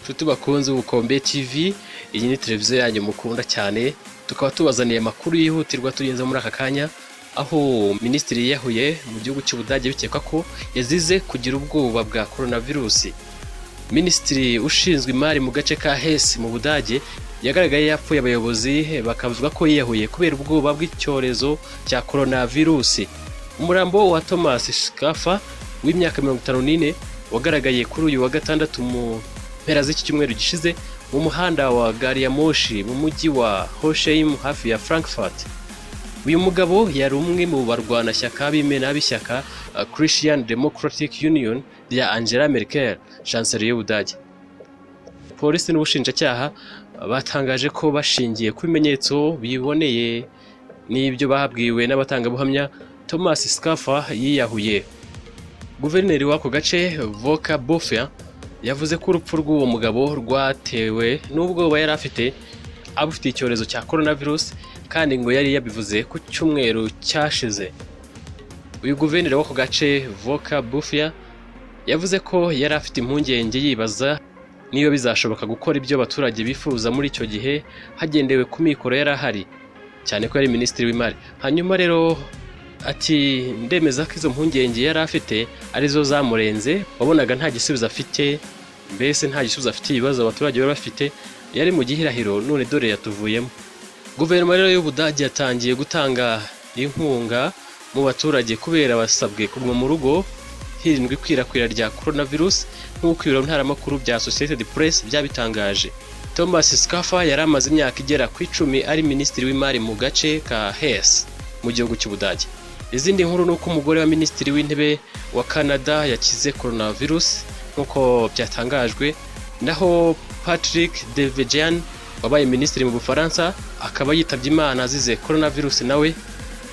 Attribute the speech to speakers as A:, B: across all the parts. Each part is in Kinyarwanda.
A: Nshuti bakunze Ubukombe TV, iyi ni televiziyo yanyu mukunda cyane, tukaba tubazaniye amakuru yihutirwa tugeze muri aka kanya, aho minisitiri yiyahuye mu gihugu cy'Ubudage bikekwa ko yazize kugira ubwoba bwa coronavirus. Minisitiri ushinzwe imari mu gace ka Hesse mu Budage yagaragaye yapfuye, abayobozi bakavuga ko yiyahuye kubera ubwoba bw'icyorezo cya coronavirus. Umurambo wa Thomas Schaefer w'imyaka 54 wagaragaye kuri uyu wa gatandatu mu mpera z'iki cyumweru gishize mu muhanda wa gari ya moshi mu mujyi wa Hochheim hafi ya Frankfurt. Uyu mugabo yari umwe mu barwanashyaka b'imena b'ishyaka Christian Democratic Union rya Angela Merkel, chancelier y'Ubudage. Polisi n'ubushinjacyaha batangaje ko bashingiye ku bimenyetso biboneye n'ibyo babwiwe n'abatangabuhamya, Thomas Schaefer yiyahuye. Guverineri w'ako gace, Volker Bouffier, yavuze ko urupfu rw'uwo mugabo rwatewe n'ubwoba yari afite abufitiye icyorezo cya coronavirus, kandi ngo yari yabivuze ku cyumweru cyashize. Uyu guverineri w'ako gace, Volker Bouffier, yavuze ko yari afite impungenge, yibaza niba bizashoboka gukora ibyo abaturage bifuza muri icyo gihe hagendewe ku mikoro yari ahari, cyane ko yari minisitiri w'imari. Hanyuma rero ati: "Ndemeza ko izo mpungenge yari afite arizo zamurenze. Wabonaga nta gisubizo afite, mbese nta gisubizo afite ibibazo abaturage bari bafite, yari mu gihirahiro, none dore yatuvuyemo." Guverinoma rero y'Ubudage yatangiye gutanga inkunga mu baturage kubera basabwe kuguma mu rugo hirindwa ikwirakwira rya coronavirus, nk'uko ibiro ntaramakuru bya Associated Press byabitangaje. Thomas Schaefer yari amaze imyaka igera ku 10 ari minisitiri w'imari mu gace ka Hesse mu gihugu cy'Ubudage. Izindi nkuru ni uko umugore wa minisitiri w'intebe wa Canada yakize coronavirus, nk'uko byatangajwe. Naho Patrick Devedjian wabaye minisitiri mu Bufaransa akaba yitabye Imana azize coronavirus nawe.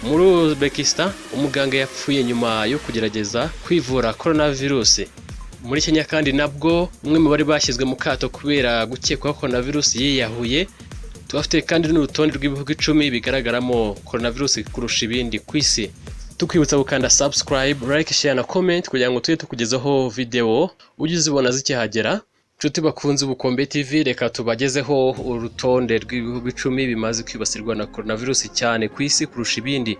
A: Muri Uzbekistan umuganga yapfuye nyuma yo kugerageza kwivura coronavirus. Muri Kenya kandi nabwo umwe mu bari bashyizwe mu kato kubera gukekwaho coronavirus yiyahuye. Tubafite kandi n'urutonde rw'ibihugu 10 bigaragaramo coronavirus kurusha ibindi ku isi. Tukwibutsa gukanda subscribe, like, share na comment kugira ngo tujye tukugezaho video ujye uzibona zikihagera. Nshuti bakunze Ubukombe TV, reka tubagezeho urutonde rw'ibihugu 10 bimaze kwibasirwa na coronavirus cyane ku isi kurusha ibindi.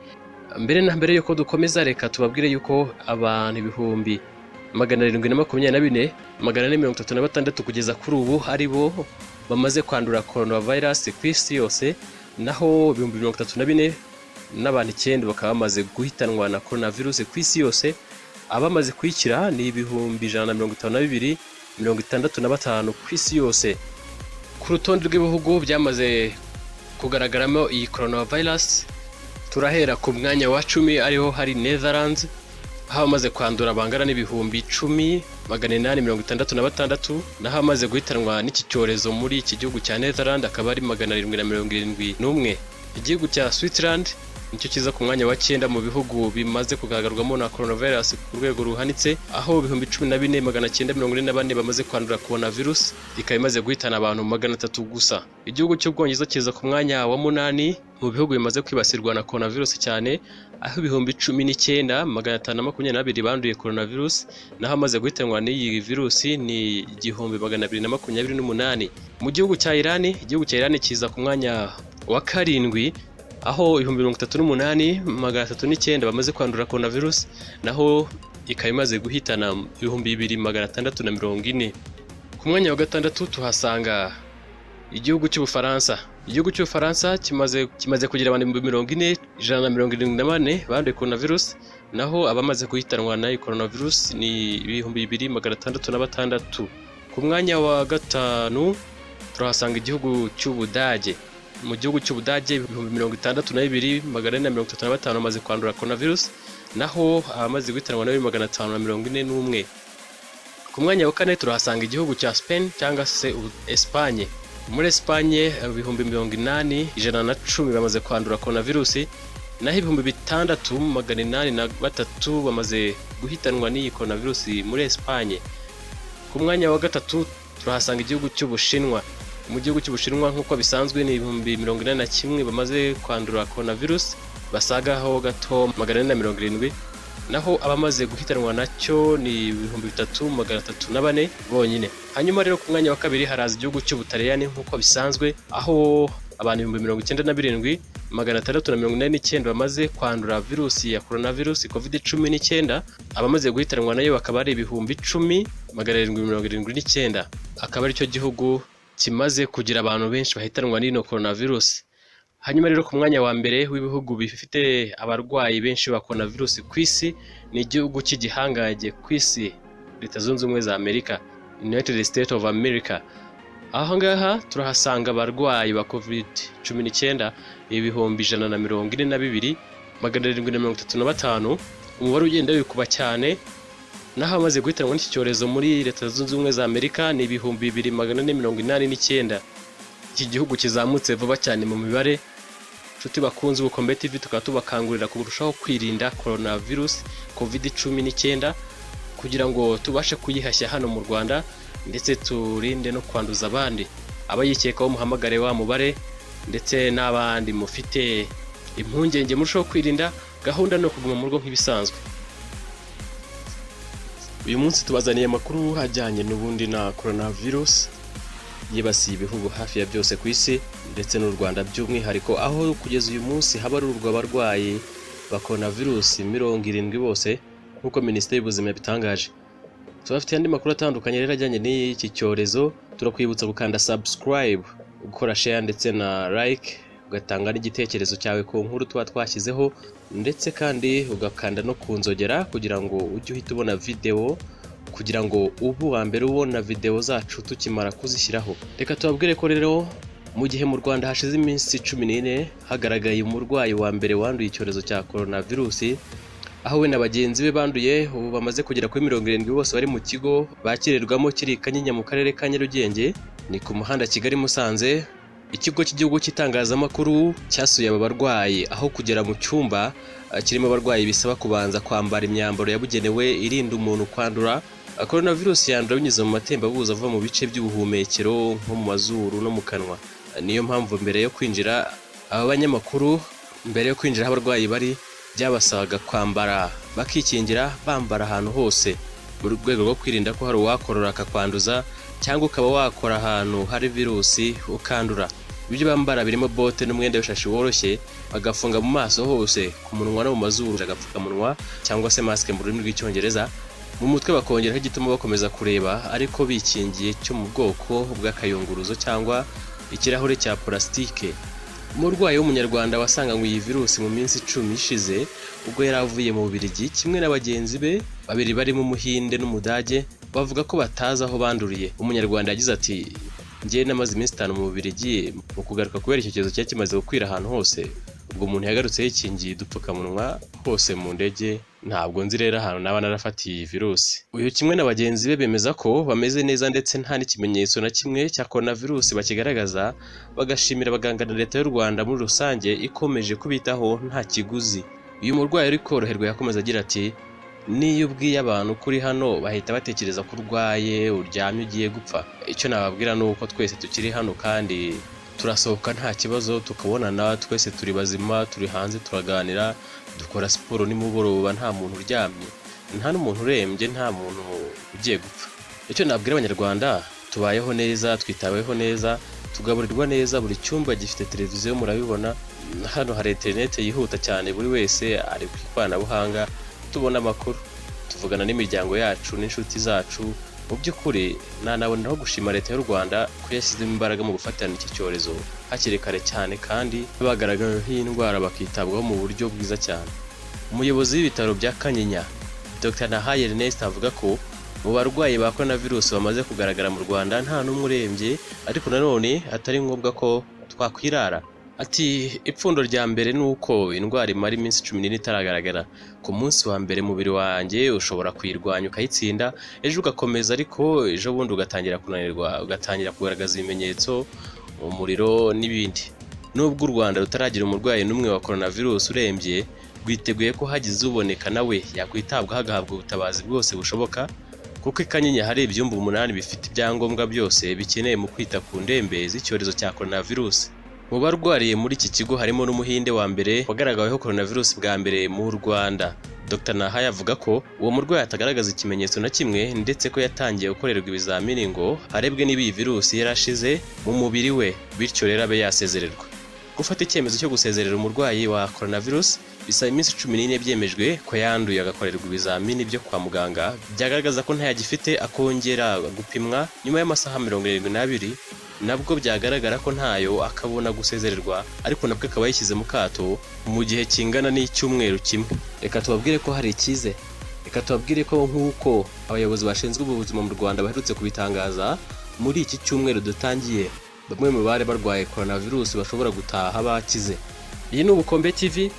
A: Mbere na mbere yuko dukomeza, reka tubabwire yuko abantu 724,436 kugeza kuri ubu ari bo bamaze kwandura coronavirus ku isi yose, naho 34,009 n'abantu bakaba bamaze guhitanwa na coronavirus ku isi yose. Abamaze kuyikira ni 152,065 ku isi yose. Ku rutonde rw'ibihugu byamaze kugaragaramo iyi coronavirus, turahera ku mwanya wa 10 ariho hari Netherlands, aho abamaze kwandura bangana n'10,866, naho abamaze guhitanwa n'iki cyorezo muri iki gihugu cya Netherlands akaba ari 771. Igihugu cya Switzerland nicyo kiza ku mwanya wa 9 mu bihugu bimaze kugaragarwamo na coronavirus ku rwego ruhanitse, aho 14,944 bamaze kwandura coronavirus, ikaba imaze guhitana abantu 300 gusa. Igihugu cy'Ubwongereza kiza ku mwanya wa 8 mu bihugu bimaze kwibasirwa na coronavirus cyane, aho 19,522 banduye coronavirus, naho amaze guhitanwa n'iyi virusi ni 1228. Mu gihugu cya Iran, igihugu cya Iran kiza ku mwanya wa 7, aho 38,309 bamaze kwandura coronavirus, naho ikaba imaze guhitana 2640. Ku mwanya wa 6 tuhasanga igihugu cy'Ubufaransa. Igihugu cy'Ubufaransa kimaze kugira abantu 40,174 banduye coronavirus, naho abamaze guhitanwa na coronavirus ni 2606. Ku mwanya wa 5 turahasanga igihugu cy'Ubudage. Mu gihugu cy'Ubudage 62,435 bamaze kwandura coronavirus, naho abamaze guhitanwa nayo 541. Ku mwanya wa 4 turahasanga igihugu cya Spain cyangwa se Espagne. Muri Espagne 80,110 bamaze kwandura coronavirus, naho 6803 bamaze guhitanwa n'iyi coronavirus muri Espagne. Ku mwanya wa 3 turahasanga igihugu cy'Ubushinwa. Mu gihugu cy'Ubushinwa nk'uko bisanzwe ni 41,000 bamaze kwandura coronavirus, basagaho gato 470. Naho abamaze guhitanwa nacyo ni 3304 bonyine. Hanyuma rero ku mwanya wa kabiri haraza igihugu cy'Ubutaliyani nk'uko bisanzwe, aho abantu 97,689 bamaze kwandura virusi ya coronavirus COVID-19, abamaze guhitanwa nayo bakaba ari 10,779, akaba aricyo gihugu kimaze kugira abantu benshi bahitanwa n'ino coronavirus. Hanyuma rero ku mwanya wa mbere w'ibihugu bifite abarwayi benshi ba coronavirus ku isi ni igihugu cy'igihangange ku isi, Leta Zunze Ubumwe za Amerika, United States of America. Aha ngaha turahasanga abarwayi ba COVID-19 142,735, umubare ugenda wikuba cyane. Naho abamaze guhitanwa n'iki cyorezo muri Leta Zunze Ubumwe za Amerika ni 2489. Iki gihugu kizamutse vuba cyane mu mibare. Inshuti bakunze Ubukombe TV, tukaba tubakangurira kurushaho kwirinda coronavirus COVID-19 kugira ngo tubashe kuyihashya hano mu Rwanda, ndetse turinde no kwanduza abandi. Abayikekaho muhamagare wa mubare, ndetse n'abandi mufite impungenge murushaho kwirinda. Gahunda ni ukuguma mu rugo nk'ibisanzwe. Uyu munsi tubazaniye amakuru ajyanye n'ubundi na coronavirus yibasiye ibihugu hafi ya byose ku isi, ndetse n'u Rwanda by'umwihariko, aho kugeza uyu munsi habarurwa abarwayi ba coronavirus 70 bose, nk'uko Minisiteri y'Ubuzima yabitangaje. Tubafitiye andi makuru atandukanye rero ajyanye n'iki cyorezo. Turakwibutsa gukanda subscribe, gukora share ndetse na like, ugatanga n'igitekerezo cyawe ku nkuru tuba twashyizeho, ndetse kandi ugakanda no ku nzogera kugira ngo ujye uhita ubona video, kugira ngo ube uwa mbere ubona video zacu tukimara kuzishyiraho. Reka tubabwire ko rero mu gihe mu Rwanda hashize iminsi 14 hagaragaye umurwayi wa mbere wanduye icyorezo cya coronavirus, aho we na bagenzi be banduye ubu bamaze kugera kuri 70 bose bari mu kigo bakirirwamo kiri i Kanyinya mu karere ka Nyarugenge, ni ku muhanda Kigali Musanze. Ikigo cy'igihugu cy'itangazamakuru cyasuye aba barwayi, aho kugera mu cyumba kirimo abarwayi bisaba kubanza kwambara imyambaro yabugenewe irinda umuntu kwandura. Coronavirus yandura binyuze mu matembabuzi ava mu bice by'ubuhumekero nko mu mazuru no mu kanwa. Niyo mpamvu mbere yo kwinjira aba banyamakuru, mbere yo kwinjira aho abarwayi bari, byabasabaga kwambara bakikingira, bambara ahantu hose mu rwego rwo kwirinda ko hari uwakorora akakwanduza, cyangwa ukaba wakora ahantu hari virusi ukandura. Ibyo bambara birimo bote n'umwenda w'ishashi woroshye, bagafunga mu maso hose, ku munwa no mu mazuru, agapfukamunwa cyangwa se masike mu rurimi rw'Icyongereza. Mu mutwe bakongeraho igituma bakomeza kureba ariko bikingiye, cyo mu bwoko bw'akayunguruzo cyangwa ikirahure cya pulasitike. Umurwayi w'Umunyarwanda wasanganywe iyi virusi mu minsi 10 ishize, ubwo yari avuye mu Bubiligi kimwe na bagenzi be babiri barimo Umuhinde n'Umudage, bavuga ko batazi aho banduriye. Umunyarwanda yagize ati: "Njye namaze iminsi 5 mu Bubiligi, mu kugaruka kubera icyo cyorezo cyari kimaze gukwira ahantu hose, ubwo umuntu yagarutse yikingiye udupfukamunwa hose mu ndege. Ntabwo nzi rero ahantu naba narafatiye iyi virusi." Uyu kimwe na bagenzi be bemeza ko bameze neza, ndetse nta n'ikimenyetso na kimwe cya coronavirus bakigaragaza, bagashimira abaganga na Leta y'u Rwanda muri rusange ikomeje kubitaho nta kiguzi. Uyu murwayi uri koroherwa yakomeza agira ati: "Niyo ubwiye abantu ko uri hano bahita batekereza ko urwaye, uryamye, ugiye gupfa. Icyo nababwira ni uko twese tukiri hano kandi turasohoka nta kibazo, tukabonana, twese turi bazima, turi hanze turaganira, dukora siporo nimugoroba, nta muntu uryamye, nta n'umuntu urembye, nta muntu ugiye gupfa. Icyo nabwira Abanyarwanda, tubayeho neza, twitaweho neza, tugaburirwa neza, buri cyumba gifite televiziyo, murabibona hano hari interineti yihuta cyane, buri wese ari ku ikoranabuhanga, tubona amakuru, tuvugana n'imiryango yacu n'inshuti zacu. Mu by'ukuri nanaboneraho gushima Leta y'u Rwanda ko yashyizemo imbaraga mu gufatirana iki cyorezo hakiri kare cyane, kandi bagaragaweho iyi ndwara bakitabwaho mu buryo bwiza cyane." Umuyobozi w'ibitaro bya Kanyinya, Dr Nahayo Ernest, avuga ko mu barwayi ba coronavirus bamaze kugaragara mu Rwanda nta n'umwe urembye, ariko nanone atari ngombwa ko twakwirara. Ati: "Ipfundo rya mbere ni uko indwara imara iminsi 14 itaragaragara. Ku munsi wa mbere umubiri wanjye ushobora kuyirwanya ukayitsinda, ejo ugakomeza, ariko ejo bundi ugatangira kunanirwa, ugatangira kugaragaza ibimenyetso, umuriro n'ibindi." Nubwo u Rwanda rutaragira umurwayi n'umwe wa coronavirus urembye, rwiteguye ko hagize uboneka nawe yakwitabwaho, agahabwa ubutabazi bwose bushoboka, kuko i Kanyinya hari ibyumba 8 bifite ibyangombwa byose bikeneye mu kwita ku ndembe z'icyorezo cya coronavirus. Mu barwariye muri iki kigo harimo n'Umuhinde wa mbere wagaragaweho coronavirus bwa mbere mu Rwanda. Dr Nahayo avuga ko uwo murwayi atagaragaza ikimenyetso na kimwe, ndetse ko yatangiye gukorerwa ibizamini ngo harebwe niba iyi virusi yarashize mu mubiri we, bityo rero abe yasezererwa. Gufata icyemezo cyo gusezerera umurwayi wa coronavirus bisaba iminsi 14 byemejwe ko yanduye, agakorerwa ibizamini byo kwa muganga byagaragaza ko ntayagifite, akongera gupimwa nyuma y'amasaha 72, nabwo byagaragara ko ntayo, akabona gusezererwa, ariko nabwo akaba yishyize mu kato mu gihe kingana n'icyumweru kimwe. Reka tubabwire ko hari icyizere. Reka tubabwire ko nk'uko abayobozi bashinzwe ubuzima mu Rwanda baherutse kubitangaza, muri iki cyumweru dutangiye bamwe mu bari barwaye coronavirus bashobora gutaha bakize. Iyi ni Ubukombe TV.